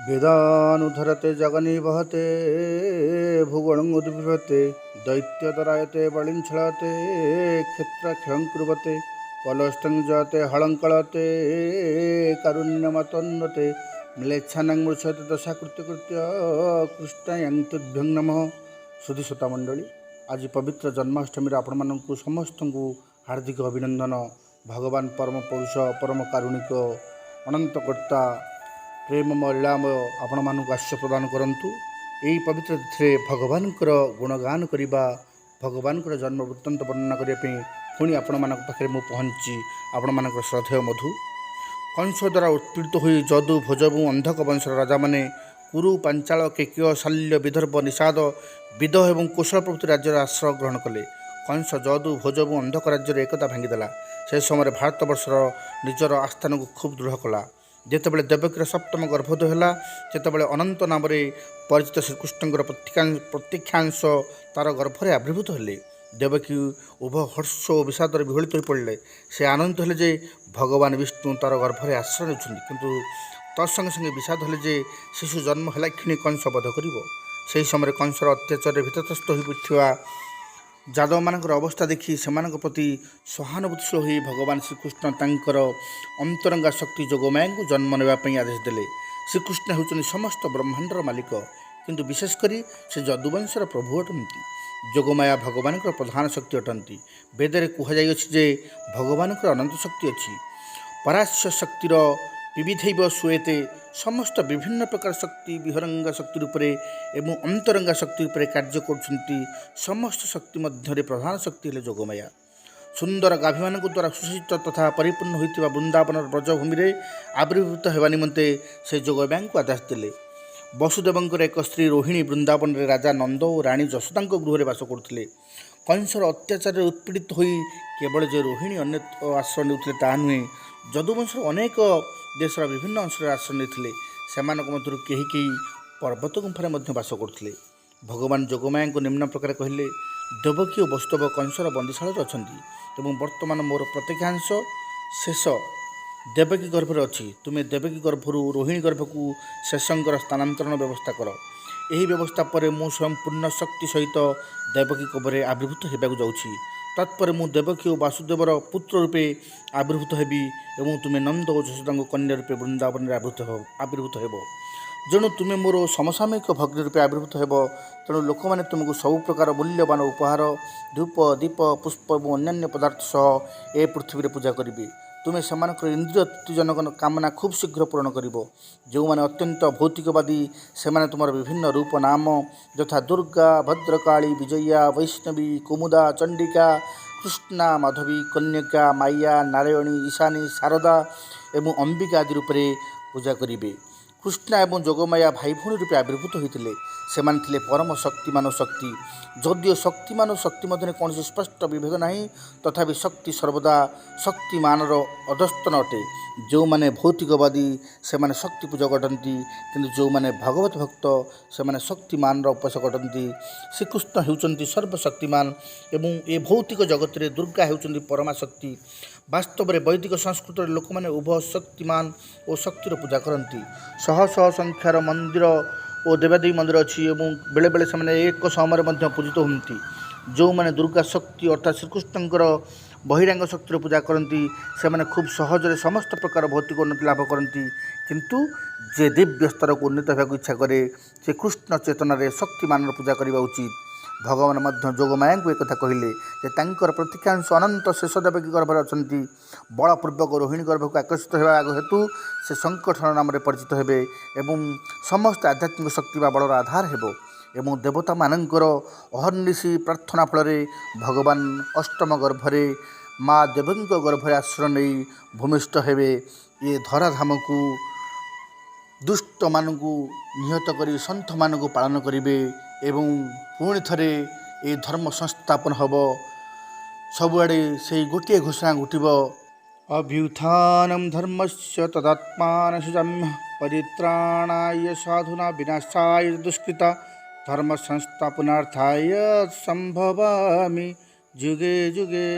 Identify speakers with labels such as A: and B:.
A: ବେଦାନୁଧରତେ ଜଗନିବହତେ ଭୁବଣଂ ଉଦ୍ବିଭ୍ରତେ ଦୈତ୍ୟତରାୟତେ ବଳିଞ୍ଛଳତେ କ୍ଷେତ୍ରକ୍ଷୟଂ କୁର୍ବତେ ପଲସ୍ତଂ ଜୟତେ ହଳଙ୍କଳତେ କାରୁଣ୍ୟମତନ୍ନତେ ମ୍ଲେଚ୍ଛାନାଂ ମୃଷତେ ଦଶାକୃତ୍ୟ କୃତ୍ୟ କୃଷ୍ଣାୟଂ ତୁଭ୍ୟଂ ନମଃ। ସୁଧୀ ଶ୍ରୋତା ମଣ୍ଡଳୀ, ଆଜି ପବିତ୍ର ଜନ୍ମାଷ୍ଟମୀରେ ଆପଣମାନଙ୍କୁ ସମସ୍ତଙ୍କୁ ହାର୍ଦ୍ଦିକ ଅଭିନନ୍ଦନ। ଭଗବାନ ପରମ ପୁରୁଷ, ପରମ କାରୁଣିକ, ଅନନ୍ତକର୍ତ୍ତା, ପ୍ରେମମୟ, ଲୀଳାମୟ ଆପଣମାନଙ୍କୁ ଆଶିଷ ପ୍ରଦାନ କରନ୍ତୁ। ଏହି ପବିତ୍ର ତିଥିରେ ଭଗବାନଙ୍କର ଗୁଣଗାନ କରିବା, ଭଗବାନଙ୍କର ଜନ୍ମ ବୃତ୍ତାନ୍ତ ବର୍ଣ୍ଣନା କରିବା ପାଇଁ ପୁଣି ଆପଣମାନଙ୍କ ପାଖରେ ମୁଁ ପହଞ୍ଚି ଆପଣମାନଙ୍କର ଶ୍ରଦ୍ଧେୟ ମଧୁ। କଂସ ଦ୍ୱାରା ଉତ୍ପୀଡ଼ିତ ହୋଇ ଯଦୁ, ଭୋଜ ଏବଂ ଅନ୍ଧକ ବଂଶର ରାଜାମାନେ କୁରୁ, ପାଞ୍ଚାଳ, କେକୟ, ଶଲ୍ୟ, ବିଦର୍ଭ, ନିଷାଦ, ବିଦହ ଏବଂ କୋଶଳ ପ୍ରଭୃତି ରାଜ୍ୟର ଆଶ୍ରୟ ଗ୍ରହଣ କଲେ। କଂସ ଯଦୁ, ଭୋଜ ଏବଂ ଅନ୍ଧକ ରାଜ୍ୟରେ ଏକତା ଭାଙ୍ଗିଦେଲା। ସେ ସମୟରେ ଭାରତବର୍ଷର ନିଜର ଆସ୍ଥାନକୁ ଖୁବ୍ ଦୃଢ଼ କଲା। ଯେତେବେଳେ ଦେବକୀର ସପ୍ତମ ଗର୍ଭୋଦୟ ହେଲା, ସେତେବେଳେ ଅନନ୍ତ ନାମରେ ପରିଚିତ ଶ୍ରୀକୃଷ୍ଣଙ୍କର ପ୍ରତ୍ୟକ୍ଷାଂଶ ତାର ଗର୍ଭରେ ଆବିର୍ଭୂତ ହେଲେ। ଦେବକୀ ଉଭୟ ହର୍ଷ ଓ ବିଷାଦରେ ବିହ୍ୱଳିତ ହୋଇପଡ଼ିଲେ। ସେ ଆନନ୍ଦିତ ହେଲେ ଯେ ଭଗବାନ ବିଷ୍ଣୁ ତାର ଗର୍ଭରେ ଆଶ୍ରୟ ନେଉଛନ୍ତି, କିନ୍ତୁ ତତ୍ସଙ୍ଗେ ସଙ୍ଗେ ବିଷାଦ ହେଲେ ଯେ ଶିଶୁ ଜନ୍ମ ହେଲା କ୍ଷଣି କଂସ ବଧ କରିବ। ସେହି ସମୟରେ କଂସର ଅତ୍ୟାଚାରରେ ଭୀତତ୍ରସ୍ତ ହୋଇପଡ଼ିଥିବା ଯାଦବମାନଙ୍କର ଅବସ୍ଥା ଦେଖି ସେମାନଙ୍କ ପ୍ରତି ସହାନୁଭୂତିଶୀଳ ହୋଇ ଭଗବାନ ଶ୍ରୀକୃଷ୍ଣ ତାଙ୍କର ଅନ୍ତରଙ୍ଗା ଶକ୍ତି ଯୋଗମାୟାଙ୍କୁ ଜନ୍ମ ନେବା ପାଇଁ ଆଦେଶ ଦେଲେ। ଶ୍ରୀକୃଷ୍ଣ ହେଉଛନ୍ତି ସମସ୍ତ ବ୍ରହ୍ମାଣ୍ଡର ମାଲିକ, କିନ୍ତୁ ବିଶେଷ କରି ସେ ଯଦୁବଂଶର ପ୍ରଭୁ ଅଟନ୍ତି। ଯୋଗମାୟା ଭଗବାନଙ୍କର ପ୍ରଧାନ ଶକ୍ତି ଅଟନ୍ତି। ବେଦରେ କୁହାଯାଇଅଛି ଯେ ଭଗବାନଙ୍କର ଅନନ୍ତ ଶକ୍ତି ଅଛି। ପରାସ୍ୟ ଶକ୍ତିର ବିବିଧୈବ ସୁଏତେ। ସମସ୍ତ ବିଭିନ୍ନ ପ୍ରକାର ଶକ୍ତି ବିହରଙ୍ଗା ଶକ୍ତି ରୂପରେ ଏବଂ ଅନ୍ତରଙ୍ଗା ଶକ୍ତି ରୂପରେ କାର୍ଯ୍ୟ କରୁଛନ୍ତି। ସମସ୍ତ ଶକ୍ତି ମଧ୍ୟରେ ପ୍ରଧାନ ଶକ୍ତି ହେଲେ ଯୋଗମାୟା। ସୁନ୍ଦର ଗାଭୀମାନଙ୍କ ଦ୍ୱାରା ସୁସଜ୍ଜିତ ତଥା ପରିପୂର୍ଣ୍ଣ ହୋଇଥିବା ବୃନ୍ଦାବନର ବ୍ରଜଭୂମିରେ ଆବିର୍ଭୂତ ହେବା ନିମନ୍ତେ ସେ ଯୋଗମାୟାଙ୍କୁ ଆଦେଶ ଦେଲେ। ବସୁଦେବଙ୍କର ଏକ ସ୍ତ୍ରୀ ରୋହିଣୀ ବୃନ୍ଦାବନରେ ରାଜା ନନ୍ଦ ଓ ରାଣୀ ଯଶୋଦାଙ୍କ ଗୃହରେ ବାସ କରୁଥିଲେ। କଂସର ଅତ୍ୟାଚାରରେ ଉତ୍ପୀଡ଼ିତ ହୋଇ କେବଳ ଯେ ରୋହିଣୀ ଅନ୍ୟତ୍ର ଆଶ୍ରୟ ନେଉଥିଲେ ତାହା ନୁହେଁ, ଯଦୁବଂଶର ଅନେକ ଦେଶର ବିଭିନ୍ନ ଅଂଶରେ ଆଶ୍ରୟ ନେଇଥିଲେ। ସେମାନଙ୍କ ମଧ୍ୟରୁ କେହି କେହି ପର୍ବତ ଗୁମ୍ଫାରେ ମଧ୍ୟ ବାସ କରୁଥିଲେ। ଭଗବାନ ଯୋଗମାୟାଙ୍କୁ ନିମ୍ନ ପ୍ରକାର କହିଲେ, ଦେବକୀ ଓ ବସୁଦେବ କଂସର ବନ୍ଦୀଶାଳରେ ଅଛନ୍ତି ଏବଂ ବର୍ତ୍ତମାନ ମୋର ପ୍ରତ୍ୟକ୍ଷାଂଶ ଶେଷ ଦେବକୀ ଗର୍ଭରେ ଅଛି। ତୁମେ ଦେବକୀ ଗର୍ଭରୁ ରୋହିଣୀ ଗର୍ଭକୁ ଶେଷଙ୍କର ସ୍ଥାନାନ୍ତରଣ ବ୍ୟବସ୍ଥା କର। ଏହି ବ୍ୟବସ୍ଥା ପରେ ମୁଁ ସ୍ୱୟଂ ପୂର୍ଣ୍ଣ ଶକ୍ତି ସହିତ ଦେବକୀ ଗର୍ଭରେ ଆବିର୍ଭୂତ ହେବାକୁ ଯାଉଛି। ତତ୍ପରେ ମୁଁ ଦେବକୀ ଓ ବାସୁଦେବର ପୁତ୍ର ରୂପେ ଆବିର୍ଭୂତ ହେବି ଏବଂ ତୁମେ ନନ୍ଦ ଓ ଯଶୋଦାଙ୍କ କନ୍ୟା ରୂପେ ବୃନ୍ଦାବନରେ ଆବିର୍ଭୂତ ହେବ। ଯେଣୁ ତୁମେ ମୋର ସମସାମୟିକ ଭଗ୍ନୀ ରୂପେ ଆବିର୍ଭୂତ ହେବ, ତେଣୁ ଲୋକମାନେ ତୁମକୁ ସବୁ ପ୍ରକାର ମୂଲ୍ୟବାନ ଉପହାର, ଧୂପ, ଦୀପ, ପୁଷ୍ପ ଏବଂ ଅନ୍ୟାନ୍ୟ ପଦାର୍ଥ ସହ ଏ ପୃଥିବୀରେ ପୂଜା କରିବେ। ତୁମେ ସେମାନଙ୍କର ଇନ୍ଦ୍ରିୟ ତୃପ୍ତିଜନକ କାମନା ଖୁବ୍ ଶୀଘ୍ର ପୂରଣ କରିବ। ଯେଉଁମାନେ ଅତ୍ୟନ୍ତ ଭୌତିକବାଦୀ, ସେମାନେ ତୁମର ବିଭିନ୍ନ ରୂପ ନାମ ଯଥା ଦୁର୍ଗା, ଭଦ୍ରକାଳୀ, ବିଜୟା, ବୈଷ୍ଣବୀ, କୁମୁଦା, ଚଣ୍ଡିକା, କୃଷ୍ଣା, ମାଧବୀ, କନ୍ୟକା, ମାୟା, ନାରାୟଣୀ, ଈଶାନୀ, ଶାରଦା ଏବଂ ଅମ୍ବିକା ଆଦି ରୂପରେ ପୂଜା କରିବେ। କୃଷ୍ଣା ଏବଂ ଯୋଗମାୟା ଭାଇ ଭଉଣୀ ରୂପେ ଆବିର୍ଭୂତ ହୋଇଥିଲେ। ସେମାନେ ଥିଲେ ପରମ ଶକ୍ତିମାନ ଶକ୍ତି। ଯଦିଓ ଶକ୍ତିମାନ ଓ ଶକ୍ତି ମଧ୍ୟରେ କୌଣସି ସ୍ପଷ୍ଟ ବିଭେଦ ନାହିଁ, ତଥାପି ଶକ୍ତି ସର୍ବଦା ଶକ୍ତିମାନର ଅଧସ୍ତନ ଅଟେ। ଯେଉଁମାନେ ଭୌତିକବାଦୀ, ସେମାନେ ଶକ୍ତି ପୂଜକ ଅଟନ୍ତି, କିନ୍ତୁ ଯେଉଁମାନେ ଭଗବତ ଭକ୍ତ, ସେମାନେ ଶକ୍ତିମାନର ଉପାସକ ଅଟନ୍ତି। ଶ୍ରୀକୃଷ୍ଣ ହେଉଛନ୍ତି ସର୍ବଶକ୍ତିମାନ ଏବଂ ଏ ଭୌତିକ ଜଗତରେ ଦୁର୍ଗା ହେଉଛନ୍ତି ପରମା ଶକ୍ତି। ବାସ୍ତବରେ ବୈଦିକ ସଂସ୍କୃତରେ ଲୋକମାନେ ଉଭୟ ଶକ୍ତିମାନ ଓ ଶକ୍ତିର ପୂଜା କରନ୍ତି। ଶହ ଶହ ସଂଖ୍ୟାର ମନ୍ଦିର ଓ ଦେବାଦେବୀ ମନ୍ଦିର ଅଛି ଏବଂ ବେଳେବେଳେ ସେମାନେ ଏକ ସମୟରେ ମଧ୍ୟ ପୂଜିତ ହୁଅନ୍ତି। ଯେଉଁମାନେ ଦୁର୍ଗା ଶକ୍ତି ଅର୍ଥାତ୍ ଶ୍ରୀକୃଷ୍ଣଙ୍କର ବହିରାଙ୍ଗ ଶକ୍ତିର ପୂଜା କରନ୍ତି, ସେମାନେ ଖୁବ୍ ସହଜରେ ସମସ୍ତ ପ୍ରକାର ଭୌତିକ ଉନ୍ନତି ଲାଭ କରନ୍ତି। କିନ୍ତୁ ଯେ ଦିବ୍ୟ ସ୍ତରକୁ ଉନ୍ନୀତ ହେବାକୁ ଇଚ୍ଛା କରେ, ସେ କୃଷ୍ଣ ଚେତନାରେ ଶକ୍ତିମାନର ପୂଜା କରିବା ଉଚିତ। ଭଗବାନ ମଧ୍ୟ ଯୋଗମାୟାଙ୍କୁ ଏକଥା କହିଲେ ଯେ ତାଙ୍କର ପ୍ରତ୍ୟକ୍ଷାଂଶ ଅନନ୍ତ ଶେଷ ଦେବକୀ ଗର୍ଭରେ ଅଛନ୍ତି। ବଳପୂର୍ବକ ରୋହିଣୀ ଗର୍ଭକୁ ଆକର୍ଷିତ ହେବା ହେତୁ ସେ ସଂକର୍ଷଣ ନାମରେ ପରିଚିତ ହେବେ ଏବଂ ସମସ୍ତ ଆଧ୍ୟାତ୍ମିକ ଶକ୍ତି ବା ବଳର ଆଧାର ହେବ ଏବଂ ଦେବତାମାନଙ୍କର ଅହର୍ନିଶି ପ୍ରାର୍ଥନା ଫଳରେ ଭଗବାନ ଅଷ୍ଟମ ଗର୍ଭରେ ମା ଦେବକୀଙ୍କ ଗର୍ଭରେ ଆଶ୍ରୟ ନେଇ ଭୂମିଷ୍ଠ ହେବେ। ଏ ଧରାଧାମକୁ ଦୁଷ୍ଟମାନଙ୍କୁ ନିହତ କରି ସନ୍ଥମାନଙ୍କୁ ପାଳନ କରିବେ ଏବଂ ପୁଣି ଥରେ ଏ ଧର୍ମ ସଂସ୍ଥାପନ ହେବ। ସବୁଆଡ଼େ ସେଇ ଗୋଟିଏ ଘୋଷଣା ଉଠିବ, ଅଭ୍ୟୁତ୍ଥାନಂ ଧର୍ମସ୍ୟ ତଦାତ୍ମାନ ସୃଜାମ୍ୟ ପରିତ୍ରାଣାୟ ସାଧୁନା ବିନାଶାୟ ଦୁଷ୍କୃତା ଧର୍ମ ସଂସ୍ଥାପନାର୍ଥାୟ ସମ୍ଭବାମି ଯୁଗେ ଯୁଗେ।